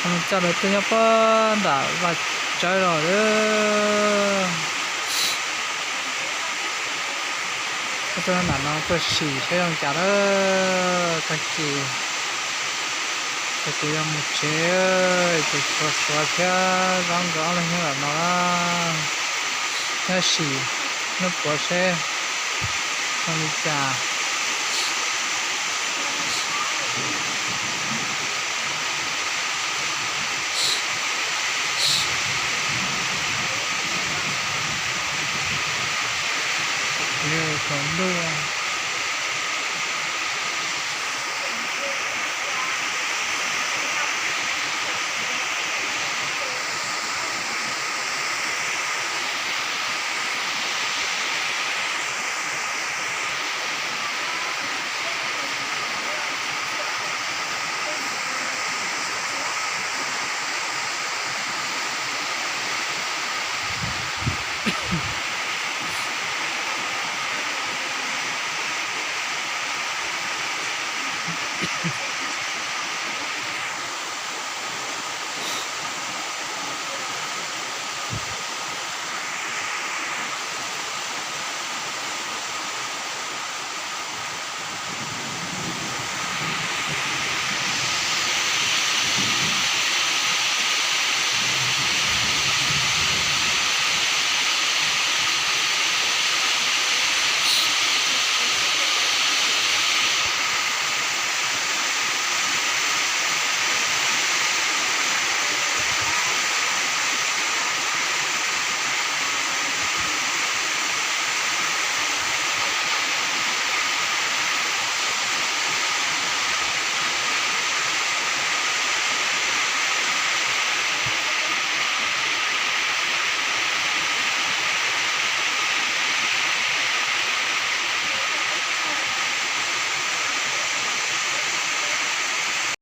Coj lawv tuaj nyob puag nram vaj tsawb los lawm. Tuaj nram no tuaj sim saib zoo cas lawm. Tag kis ces kuv yuav mus tsev, ces tshuav Suav thiab Zaub nkawd ob leeg nyob nram no na. Nyob sim hnub puav seb zoo li cas. Thaum ntuj